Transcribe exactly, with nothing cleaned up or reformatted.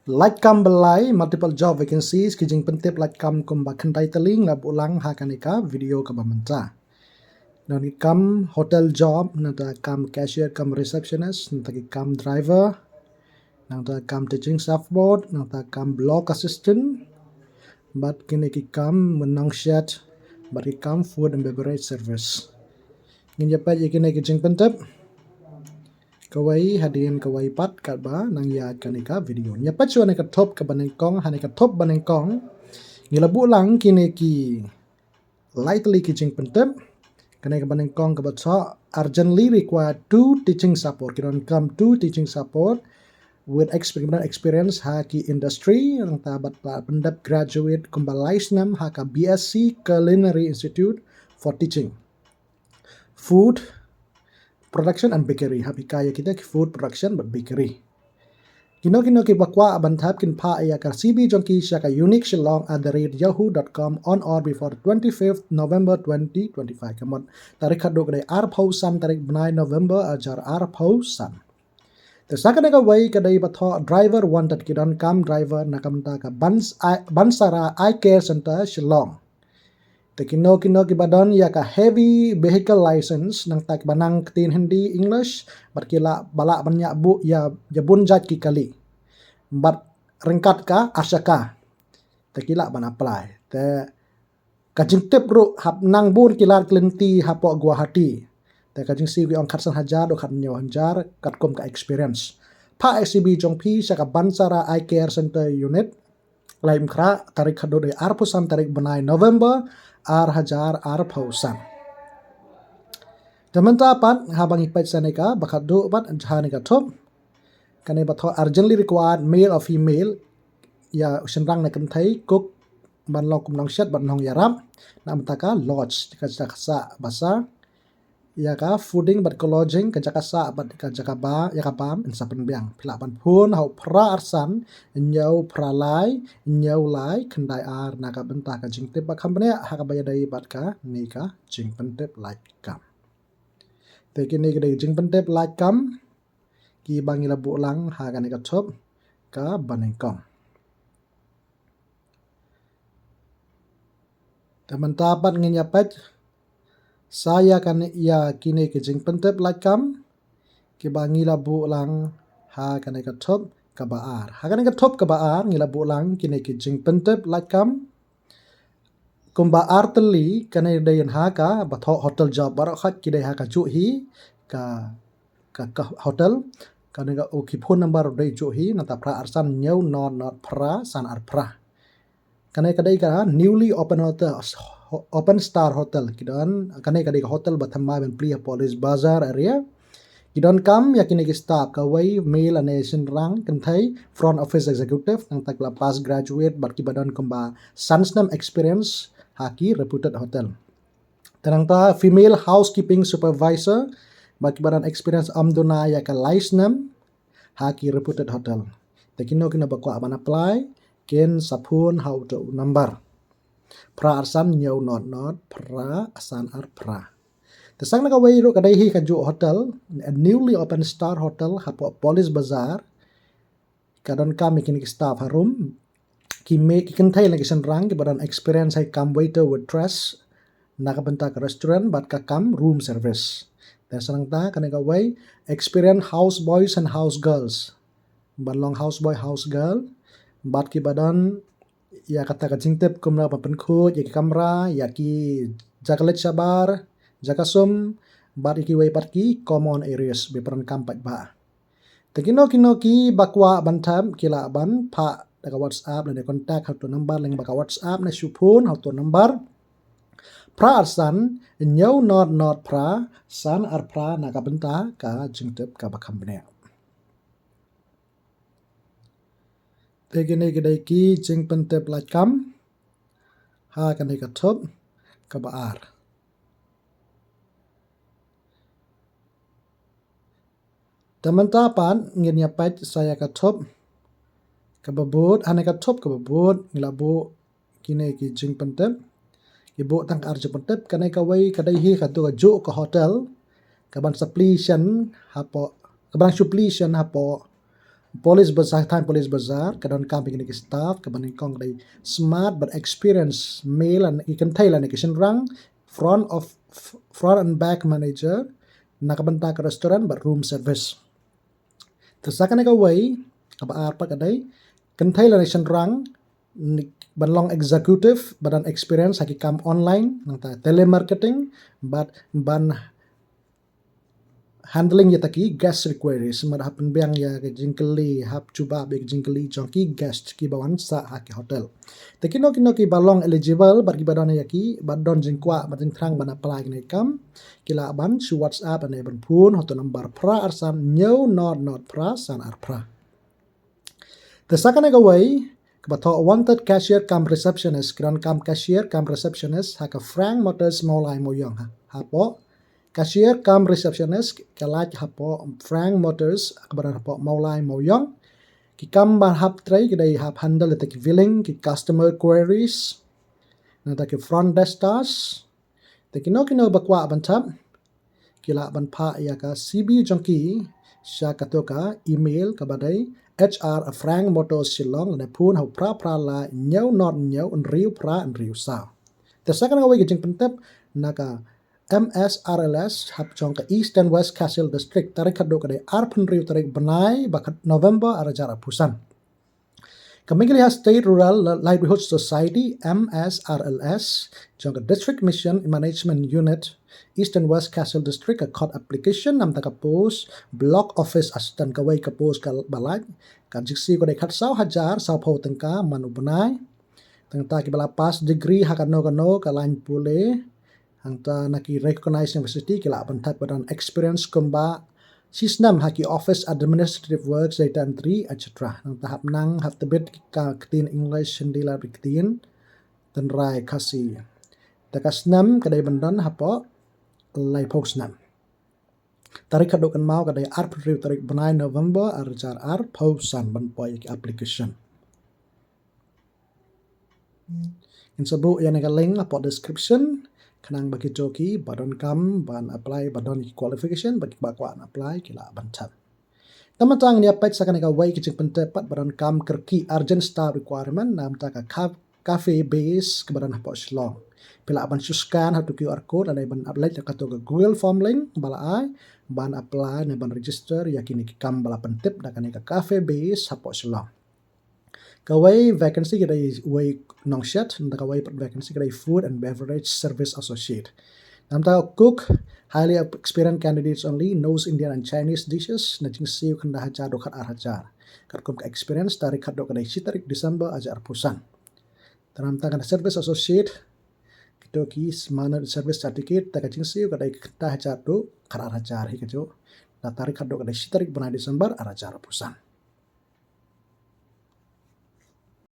Lait kam ba lai, multiple job vacancies, ki jingpyntip lait kam kumba khyndai tylli nga la buh lang ha kane ka video kaba mynta. Nangta ki kam hotel job, nangta kam cashier, kam receptionist, nangta ki kam driver, nangta kam teaching staff board, nangta kam block assistant, bad kine ki kam mynta shet, bad ki kam food and beverage service. Ngin ïa peit ïa kine ki jingpyntip kawei hadien kawei pat katba nang ïa kane ka video. Ïa peit shuwa na ka thup kaba nyngkong, ha na ka thup ba nyngkong ngi la buh lang kine ki lai tylli ki jingpyntip. Kane kaba nyngkong kaba thoh, urgently require two teaching support. Ki donkam two teaching support with exper-, experience ha ki industry, nangta bad la pyndep graduate kumba lai snem ha ka B S C Culinary Institute for Teaching, Food Production and Bakery. Hap hikai ïa kita ki food production bad bakery. Kino kino kiba kwah ban thap kin phah ïa ka C V jong ki sha ka unique shillong at the rate yahoo dot com on or before twenty-fifth November twenty twenty-five. Ka mut tarik haduh ka dei arphew san tarik bnai November hajar arphew san. Te sa kane kawei ka dei ba thoh driver wanted, ki donkam driver na ka bynta ka Bans-, Ai-, Bansara Eye Care Center Shillong. Te kino kino kiba don ïa ka heavy vehicle license, nangta kiba nang ktien Hindi, English, bad ki lah, ba lah ban ïa buh ïa, ïa bun jait ki kali. Bad ryngkat ka ar shaka. Te ki lah ban apply. Te ka jingtip ruh hap nang bun ki lad ki lynti hapoh Guwahati. Te ka jingsiew ki ong khatsan hajar haduh khathynñiew hajar katkum ka experience. Phah C V jong phi sha ka Bansara Eye Care Center Unit, Laitumkhrah, tarik haduh dei arphew san tarik bnai November, ar hajar arphew san. Te mynta pat, haba ngi peit sha ne kaba khatduh pat, ha ne ka thup. Kane ba thoh urgently required male or female, ïa u shynrang ne kynthei, cook, ban long kum nongshet, ban long ïarap, na ka bynta ka lodge, ka jaka sah basa, ïa ka fooding bad ka lodging, ka jaka sah bad ka jaka ba, ïa ka bam, yn sa pynbiang. Phi lah ban phone ha u phra arsan, hynñiew phra lai, hynñiew lai, khyndai ar, na ka bynta ka jingtip ba kham bniah, ha kaba ïadei bad kane ka jingpyntip lait kam. Te kine ki dei jingpyntip lait kam, kiba ngi la buh lang ha kane ka thup kaba nyngkong. Te mynta pat ngin ïa peit sha ïa kane, ïa kine ki jingpyntip lait kam kiba ngi la buh lang ha kane ka thup kaba ar. Ha kane ka thup kaba ar ngi la buh lang kine ki jingpyntip lait kam kumba ar tylli. Kane dei ha kaba thoh hotel job, baroh khoit ki dei ha kajuh hi ka, ka, ka hotel. Kane ka, oh, ki phone number dei juh hi, nangta phra arsan hynñiew nod nod phra san ar phra. Kane ka dei ka newly open hotel, open star hotel. Ki don, kane ka dei ka hotel ba thymmai ban plie ha Police Bazar area. Ki donkam ïa kine ki staff, kawei male lane shynrang kynthei, front office executive, nangta kiba la pass graduate bad kiba don kumba san snem experience ha ki reputed hotel. Te nangta female housekeeping supervisor, bad kiba don experience ym duna ïa ka lai snem ha ki reputed hotel. Te kino kino ba kwah ban apply, kin sa phone ha uto u number. Phra arsan hynñiew nod nod phra san ar phra. Te sa kane kawei ruh ka dei hi kajuh hotel, a newly open star hotel hapoh Police Bazar. Ka donkam ïa kine ki staff harum, ki mei, ki kynthei lane ki shynrang kiba don experience ha i kam waiter, waitress na ka bynta ka restaurant bad ka kam room service. Te sa nangta kane kawei, experience house boys and house girls, ban long house boy, house girl, bad kiba don ïa kata ka jingtip kumno ban pynkhuid ïa ki kamra, ïa ki jaka leit shabar, jaka sum, bad ïa kiwei pat ki common areas ba pyndonkam pat ba. Te kino kino kiba kwah ban thap ki lah ban phah da ka WhatsApp lane contact ha uto u number, lane ba ka WhatsApp ne shu phone ha uto u number. Phra arsan hynñiew nod nod phra san ar phra na ka bynta ka jingtip kaba kham bniah. Te kine ki dei ki jingpyntip lait kam ha kane ka thup kaba ar. Te mynta pat ngin ïa peit sha ïa ka thup kaba bud, ha ne ka thup kaba bud ngi la buh kine ki jingpyntip. Ki buh tang ar jingpyntip, kane kawei ka dei hi kato kajuh ka hotel kaban sa plie shen hapoh, kaban shu plie shen hapoh Police Bazar, thaiñ Police Bazar ka donkam ïa kine ki staff kaba nyngkong ka dei smart bad experience male lane ki kynthei lane ki shynrang, front of, front and back manager na ka bynta ka restaurant bad room service. Te sa kane kawei kaba ar pat ka dei kynthei lane shynrang ban long executive ba don experience ha ki kam online, nangta telemarketing, bad ban handling ïa kita ki guest queries, mut hap pynbiang ïa ka jingkylli, hap jubab ïa ka jingkylli jong ki guest kiba wan sah ha ki hotel. Te kino kino kiba long eligible bad kiba don ïa ki, bad don jingkwah bad jingthrang ban apply kine ki kam, ki lah ban shu WhatsApp ne ban phone ha uto u number phra ar san hynñiew nod nod phra san ar phra. Te sa kane kawei kaba thoh wanted cashier cum receptionist, ki donkam cashier cum receptionist ha ka Frank Motors Mawlai Mawiong ha. Hapoh cashier cum receptionist ka lait hapoh Frank Motors kaba don hapoh Mawlai Mawiong. Ki kam ba hap trei ki dei hap handle ïa kita ki billing, ki customer queries, nangta ki front desk tasks. Te kino kino ba kwah ban thep ki lah ban phah ïa ka C V jong ki sha kato ka email kaba dei H R at Frank Motors Shillong, lane phone ha u phra phra lai hynñiew nod hynñiew hynriew phra hynriew saw. Te sa kane kawei ka jingpyntip na ka M S R L S hapdeng ka East and West Khasi Hills District, tarik khadduh ka dei arphew hynriew tarik bnai ba khat November ar hajar arphew san. Ka Meghalaya State Rural Livelihood Society, M S R L S, jong ka District Mission Management Unit, East and West Khasi Hills District, ka khot application namar ka post Block Office Assistant. Kawei ka post kaba lait, ka jingsiew ka dei khatsaw hajar sawphew tyngka man u bnai. Tang kata kiba la pass degree ha kano kano ka lain pule, hangta na ki recognized university, ki lah ban thep ba don experience kumba shi snem ha ki office administrative works, data entry, et cetera. Nangta hap nang hap tbit ka ktien English, Hindi lane ktien tynrai Khasi. Te ka snem ka dei ban don hapoh laiphew snem. Tarik khadduh kynmaw ka dei arphew hynriew tarik bnai November ar hajar arphew san ban poi ïa ki application. Ngin sa buh ïa kane ka link hapoh description khnang ba kito kiba donkam ban apply, ba don ki qualification, ba kiba kwah ban apply ki lah ban thep. Te mynta ngin ïa peit sa kane kawei ka jingpyntip pat ba donkam kyrkieh, urgent staff requirement, namar ka ca-, cafe base kaba don hapoh Shillong. Phi lah ban shu scan ha uto u Q R code lane ban upload ïa kato ka Google form link ba la ai ban apply ne ban register ïa kine ki kam ba la pyntip da kane ka cafe base hapoh Shillong. Kawei vacancy ka dei wei nongshet, nangta kawei pat vacancy ka dei food and beverage service associate. Namar ka cook, highly experienced candidates only, knows Indian and Chinese dishes, na jingsiew khyndai hajar haduh khatar hajar. Katkum ka experience, tarik khadduh ka dei shi tarik December ar hajar arphew san. Te namar ka service associate, kito ki smanan service certificate, te ka jingsiew ka dei khyndai hajar haduh khatar hajar hi kajuh. Na tarik khadduh ka dei shi tarik bnai December ar hajar arphew san.